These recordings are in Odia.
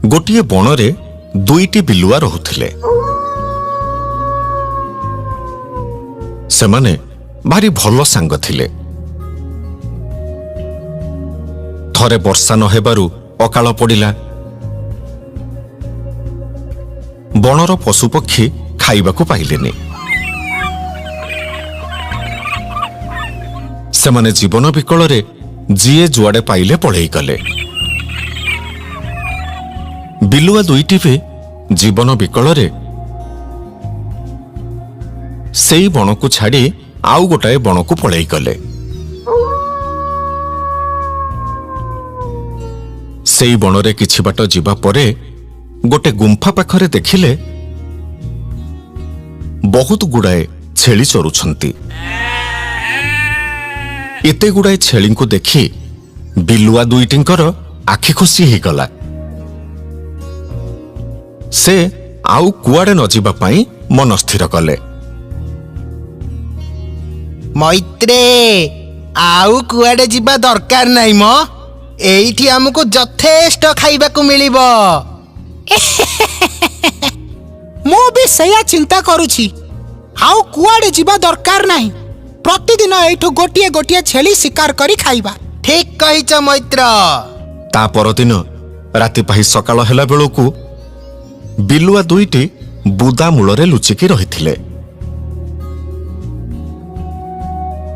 ଗୋଟିଏ ବଣରେ ଦୁଇଟି ବିଲୁଆ ରହୁଥିଲେ। ସେମାନେ ଭାରି ଭଲ ସାଙ୍ଗ ଥିଲେ। ଥରେ ବର୍ଷା ନ ହେବାରୁ ଅକାଳ ପଡ଼ିଲା। ବଣର ପଶୁପକ୍ଷୀ ଖାଇବାକୁ ପାଇଲେନି। ସେମାନେ ଜୀବନ ବିକଳରେ ଯିଏ ଯୁଆଡ଼େ ପାଇଲେ ପଳେଇ ଗଲେ। ବିଲୁଆ ଦୁଇଟି ବି ଜୀବନ ବିକଳରେ ସେଇ ବଣକୁ ଛାଡ଼ି ଆଉ ଗୋଟାଏ ବଣକୁ ପଳେଇ ଗଲେ। ସେଇ ବଣରେ କିଛି ବାଟ ଯିବା ପରେ ଗୋଟେ ଗୁମ୍ଫା ପାଖରେ ଦେଖିଲେ ବହୁତ ଗୁଡ଼ାଏ ଛେଳି ଚରୁଛନ୍ତି। ଏତେ ଗୁଡ଼ାଏ ଛେଳିଙ୍କୁ ଦେଖି ବିଲୁଆ ଦୁଇଟିଙ୍କର ଆଖି ଖୋସି ହେଇଗଲା। ସେ ଆଉ କୁଆଡ଼େ ନ ଯିବା ପାଇଁ ମନ ସ୍ଥିର କଲେ। ମୈତ୍ରେ, ଆଉ କୁଆଡେ ଯିବା ଦରକାର ନାହିଁ ମ। ଏଇଠି ଆମକୁ ଯଥେଷ୍ଟ ଖାଇବାକୁ ମିଳିବ। ମୁଁ ବି ସେଇଆ ଚିନ୍ତା କରୁଛି। ଆଉ କୁଆଡେ ଯିବା ଦରକାର ନାହିଁ। ପ୍ରତିଦିନ ଏଇଠୁ ଗୋଟିଏ ଗୋଟିଏ ଛେଳି ଶିକାର କରି ଖାଇବା। ଠିକ କହିଛ ମୈତ୍ର। ତା ପରଦିନ ରାତି ପାହି ସକାଳ ହେଲା ବେଳକୁ ବିଲୁଆ ଦୁଇଟି ବୁଦା ମୂଳରେ ଲୁଚିକି ରହିଥିଲେ।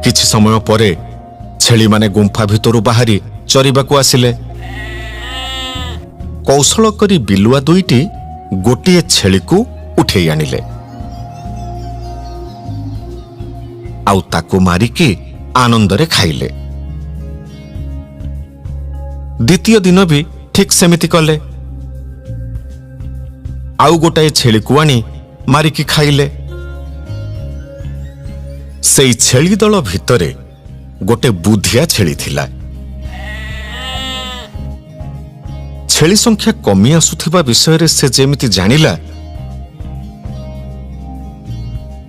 କିଛି ସମୟ ପରେ ଛେଳିମାନେ ଗୁମ୍ଫା ଭିତରୁ ବାହାରି ଚରିବାକୁ ଆସିଲେ। କୌଶଳ କରି ବିଲୁଆ ଦୁଇଟି ଗୋଟିଏ ଛେଳିକୁ ଉଠେଇ ଆଣିଲେ ଆଉ ତାକୁ ମାରିକି ଆନନ୍ଦରେ ଖାଇଲେ। ଦ୍ୱିତୀୟ ଦିନ ବି ଠିକ୍ ସେମିତି କଲେ। ଆଉ ଗୋଟାଏ ଛେଳିକୁ ଆଣି ମାରିକି ଖାଇଲେ। ସେଇ ଛେଳି ଦଳ ଭିତରେ ଗୋଟେ ବୁଦ୍ଧିଆ ଛେଳି ଥିଲା। ଛେଳି ସଂଖ୍ୟା କମି ଆସୁଥିବା ବିଷୟରେ ସେ ଯେମିତି ଜାଣିଲା,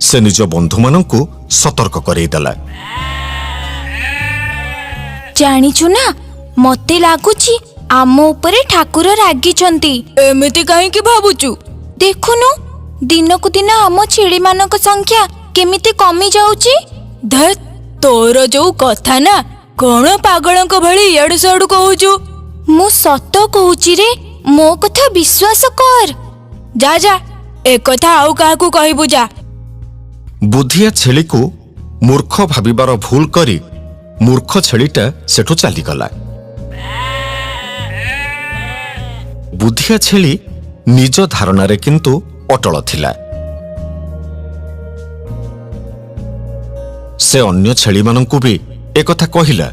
ସେ ନିଜ ବନ୍ଧୁମାନଙ୍କୁ ସତର୍କ କରେଇଦେଲା। ଜାଣିଛୁ ନା, ମତେ ଲାଗୁଛି ଆମ ଉପରେ ଠାକୁର ରାଗିଛନ୍ତି। ଏମିତି କାହିଁକି ଭାବୁଛୁ? ଦେଖୁନୁ, ଦିନକୁ ଦିନ ଆମ ଛେଳିମାନଙ୍କ ସଂଖ୍ୟା କେମିତି କମି ଯାଉଛି। ଧେତ୍, ତୋର ଯୋଉ କଥା ନା, କଣ ପାଗଳଙ୍କ ଭଳି ଇଆଡୁ ସିଆଡୁ କହୁଛୁ। ମୁଁ ସତ କହୁଛି ରେ, ମୋ କଥା ବିଶ୍ୱାସ କର। ଯା ଯା, ଏକଥା ଆଉ କାହାକୁ କହିବୁ ଯା। ବୁଦ୍ଧିଆ ଛେଳିକୁ ମୂର୍ଖ ଭାବିବାର ଭୁଲ କରି ମୂର୍ଖ ଛେଳିଟା ସେଠୁ ଚାଲିଗଲା। ବୁଦ୍ଧିଆ ଛେଳି ନିଜ ଧାରଣାରେ କିନ୍ତୁ ଅଟଳ ଥିଲା। ସେ ଅନ୍ୟ ଛେଳିମାନଙ୍କୁ ବି ଏକଥା କହିଲା,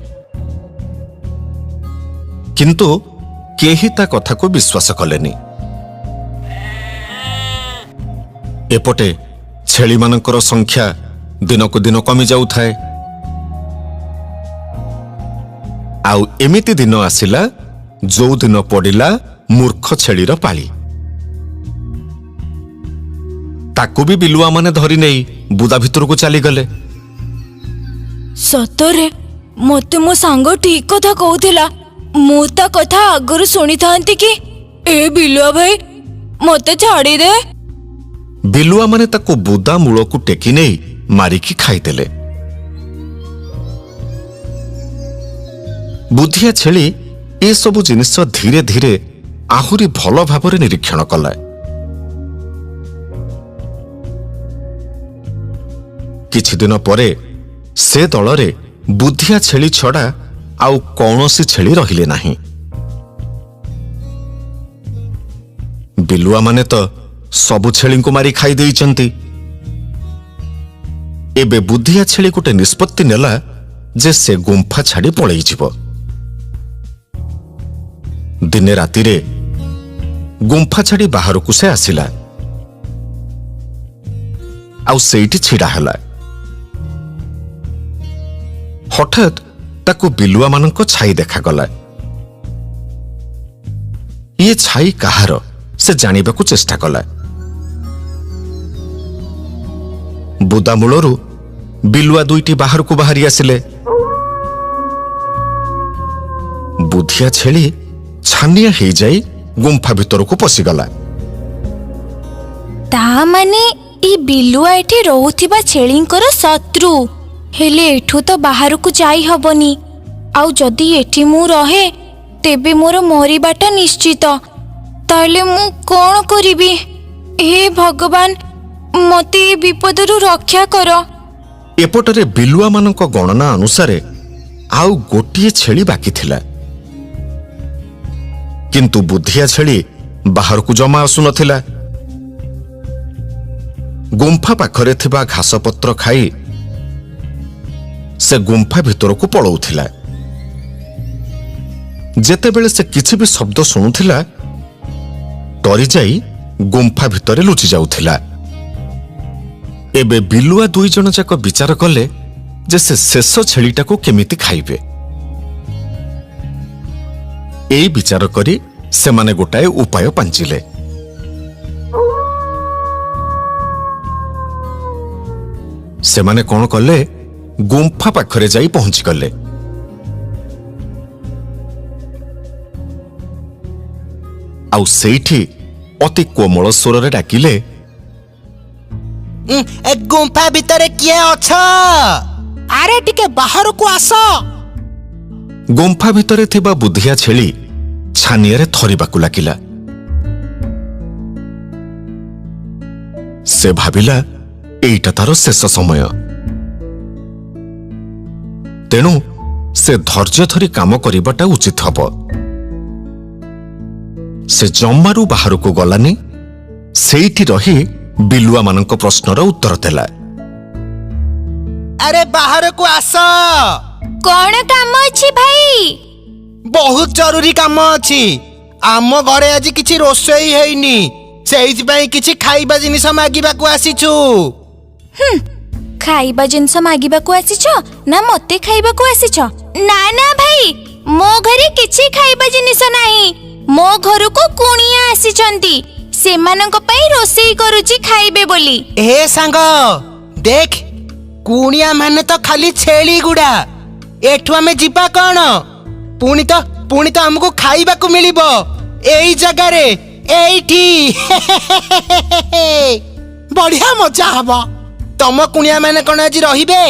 କିନ୍ତୁ କେହି ତା କଥାକୁ ବିଶ୍ୱାସ କଲେନି। ଏପଟେ ଛେଳିମାନଙ୍କର ସଂଖ୍ୟା ଦିନକୁ ଦିନ କମି ଯାଉଥାଏ। ଆଉ ଏମିତି ଦିନ ଆସିଲା ଯୋଉଦିନ ପଡ଼ିଲା ମୂର୍ଖ ଛେଳିର ପାଳି। ତାକୁ ବି ବିଲୁଆମାନେ ଧରି ନେଇ ବୁଦା ଭିତରକୁ ଚାଲିଗଲେ। ସତରେ ମତେ ମୋ ସାଙ୍ଗ ଠିକ କଥା କହୁଥିଲା। ମୁଁ ତା କଥା ଆଗରୁ ଶୁଣିଥାନ୍ତି କି? ଏ ବିଲୁଆ ଭାଇ, ମତେ ଛାଡ଼ିଦେ। ବିଲୁଆମାନେ ତାକୁ ବୁଦା ମୂଳକୁ ଟେକି ନେଇ ମାରିକି ଖାଇଦେଲେ। ବୁଦ୍ଧିଆ ଛେଳି ଏସବୁ ଜିନିଷ ଧୀରେ ଧୀରେ ଆହୁରି ଭଲ ଭାବରେ ନିରୀକ୍ଷଣ କଲା। କିଛି ଦିନ ପରେ ସେ ଦଳରେ ବୁଦ୍ଧିଆ ଛେଳି ଛଡ଼ା ଆଉ କୌଣସି ଛେଳି ରହିଲେ ନାହିଁ। ବିଲୁଆମାନେ ତ ସବୁ ଛେଳିଙ୍କୁ ମାରି ଖାଇ ଦେଇଛନ୍ତି। ଏବେ ବୁଦ୍ଧିଆ ଛେଳି ଗୋଟେ ନିଷ୍ପତ୍ତି ନେଲା ଯେ ସେ ଗୁମ୍ଫା ଛାଡ଼ି ପଳେଇଯିବ। ଦିନେ ରାତିରେ ଗୁମ୍ଫା ଛାଡ଼ି ବାହାରକୁ ସେ ଆସିଲା ଆଉ ସେଇଠି ଛିଡ଼ା ହେଲା। ହଠାତ୍ ତାକୁ ବିଲୁଆମାନଙ୍କ ଛାଇ ଦେଖାଗଲା। ଇଏ ଛାଇ କାହାର ସେ ଜାଣିବାକୁ ଚେଷ୍ଟା କଲା। ବୁଦାମୂଳରୁ ବିଲୁଆ ଦୁଇଟି ବାହାରକୁ ବାହାରି ଆସିଲେ। ବୁଦ୍ଧିଆ ଛେଳି ଛାନିଆ ହେଇଯାଇ ଗୁମ୍ଫା ଭିତରକୁ ପଶିଗଲା। ତା ମାନେ ଏଇ ବିଲୁଆ ଏଠି ରହୁଥିବା ଛେଳିଙ୍କର ଶତ୍ରୁ। ହେଲେ ଏଠୁ ତ ବାହାରକୁ ଯାଇ ହବନି, ଆଉ ଯଦି ଏଠି ମୁଁ ରହେ ତେବେ ମୋର ମରିବାଟା ନିଶ୍ଚିତ। ତାହେଲେ ମୁଁ କ'ଣ କରିବି? ହେ ଭଗବାନ, ମତେ ଏ ବିପଦରୁ ରକ୍ଷା କର। ଏପଟରେ ବିଲୁଆମାନଙ୍କ ଗଣନା ଅନୁସାରେ ଆଉ ଗୋଟିଏ ଛେଳି ବାକି ଥିଲା, କିନ୍ତୁ ବୁଦ୍ଧିଆ ଛେଳି ବାହାରକୁ ଜମା ଆସୁନଥିଲା। ଗୁମ୍ଫା ପାଖରେ ଥିବା ଘାସପତ୍ର ଖାଇ ସେ ଗୁମ୍ଫା ଭିତରକୁ ପଳଉଥିଲା। ଯେତେବେଳେ ସେ କିଛି ବି ଶବ୍ଦ ଶୁଣୁଥିଲା, ଡରିଯାଇ ଗୁମ୍ଫା ଭିତରେ ଲୁଚି ଯାଉଥିଲା। ଏବେ ବିଲୁଆ ଦୁଇ ଜଣ ଯାକ ବିଚାର କଲେ ଯେ ସେ ଶେଷ ଛେଳିଟାକୁ କେମିତି ଖାଇବେ। ଏଇ ବିଚାର କରି ସେମାନେ ଗୋଟାଏ ଉପାୟ ପାଞ୍ଚିଲେ। ସେମାନେ କଣ କଲେ, ଗୁମ୍ଫା ପାଖରେ ଯାଇ ପହଞ୍ଚିଗଲେ। ଆଉ ସେଇଠି ଅତି କୋମଳ ସ୍ୱରରେ ଡାକିଲେ, ଏ ଗୁମ୍ଫା ଭିତରେ କିଏ ଅଛ? ଆରେ ଟିକେ ବାହାରକୁ ଆସ। ଗୁମ୍ଫା ଭିତରେ ଥିବା ବୁଦ୍ଧିଆ ଛେଳି ଛାନିଆରେ ଥରିବାକୁ ଲାଗିଲା। ସେ ଭାବିଲା ଏଇଟା ତାର ଶେଷ ସମୟ, ତେଣୁ ସେ ଧୈର୍ଯ୍ୟ ଧରି କାମ କରିବାଟା ଉଚିତ ହବ। ସେ ଜମାରୁ ବାହାରକୁ ଗଲାନି, ସେଇଠି ରହି ବିଲୁଆମାନଙ୍କ ପ୍ରଶ୍ନର ଉତ୍ତର ଦେଲା। ଆରେ ବାହାରକୁ ଆସ। କ'ଣ କାମ ଅଛି ଭାଇ? ବହୁତ ଜରୁରୀ କାମ ଅଛି। ଆମ ଘରେ ଆଜି କିଛି ରୋଷେଇ ହେଇନି, ସେଇଥିପାଇଁ କିଛି ଖାଇବା ଜିନିଷ ମାଗିବାକୁ ଆସିଛୁ। ଖାଇବା ଜିନିଷ ମାଗିବାକୁ ଆସିଛ ନା ମତେ ଖାଇବାକୁ ଆସିଛ? ନା ନା ଭାଇ, ମୋ ଘରେ କିଛି ଖାଇବା ଜିନିଷ ନାହିଁ। ମୋ ଘରକୁ କୁଣିଆ ଆସିଛନ୍ତି, ସେମାନଙ୍କ ପାଇଁ ରୋଷେଇ କରୁଛି ଖାଇବେ ବୋଲି। ଏ ସାଙ୍ଗ ଦେଖ, କୁଣିଆ ମାନେ ତ ଖାଲି ଛେଳି ଗୁଡା। ଏଠୁ ଆମେ ଯିବା କଣ? ପୁଣି ତ ଆମକୁ ଖାଇବାକୁ ମିଳିବ ଏଇ ଜାଗାରେ, ଏଇଠି। ବଢିଆ ମଜା ହବ। ତମ କୁଣିଆ ମାନେ କଣ ଆଜି ରହିବେ?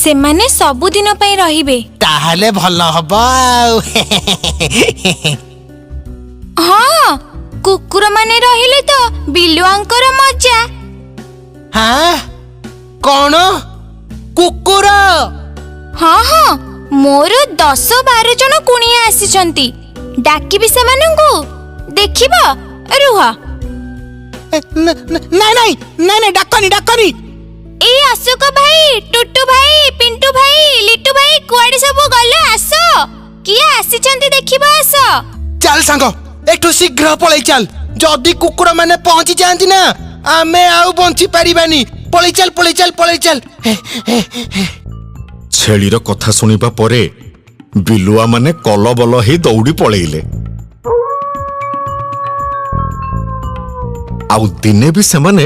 ସେମାନେ ସବୁଦିନ ପାଇଁ ରହିବେ। ତାହେଲେ ଭଲ ହବ ଆଉ। ହଁ, କୁକୁର ମାନେ ରହିଲେ ତ ବିଲୁଆଙ୍କର ମଜା। ହଁ, କଣ କୁକୁର? ହଁ ହଁ, ମୋର 10-12 ଜଣ କୁଣିଆ ଆସିଛନ୍ତି। ଡାକିବି ସେମାନଙ୍କୁ, ଦେଖିବ ରୁହ। ନାଇଁ ନାଇଁ ନାଇଁ ନାଇଁ, ଡାକନି ଡାକନି। ଏଇ ଅଶୋକ ଭାଇ, ଟୁଟୁ ଭାଇ, ପିଣ୍ଟୁ ଭାଇ, ଲିଟୁ ଭାଇ, କୁଆଡେ ସବୁ ଗଲ? ଆସ, କିଏ ଆସିଛନ୍ତି ଦେଖିବ ଆସ। ଚାଲ ସାଙ୍ଗ, ଏଠୁ ଶୀଘ୍ର ପଳେଇ ଚାଲ। ଯଦି କୁକୁର ମାନେ ପହଞ୍ଚି ଯାଆନ୍ତି ନା, ଆମେ ଆଉ ବଞ୍ଚି ପାରିବାନି। ପଳେଇ ଚାଲ, ପଳେଇ ଚାଲ, ପଳେଇ ଚାଲ। ଛେଳିର କଥା ଶୁଣିବା ପରେ ବିଲୁଆମାନେ କଲବଲ ହେଇ ଦୌଡ଼ି ପଳେଇଲେ। ଆଉ ଦିନେ ବି ସେମାନେ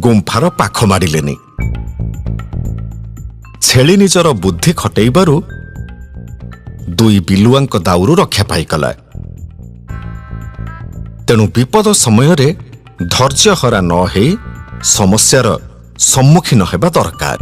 ଗୁମ୍ଫାର ପାଖ ମାଡ଼ିଲେନି। ଛେଳି ନିଜର ବୁଦ୍ଧି ଖଟେଇବାରୁ ଦୁଇ ବିଲୁଆଙ୍କ ଦାଉରୁ ରକ୍ଷା ପାଇଗଲା। ତେଣୁ ବିପଦ ସମୟରେ ଧୈର୍ଯ୍ୟହରା ନ ହେଇ ସମସ୍ୟାର ସମ୍ମୁଖୀନ ହେବା ଦରକାର।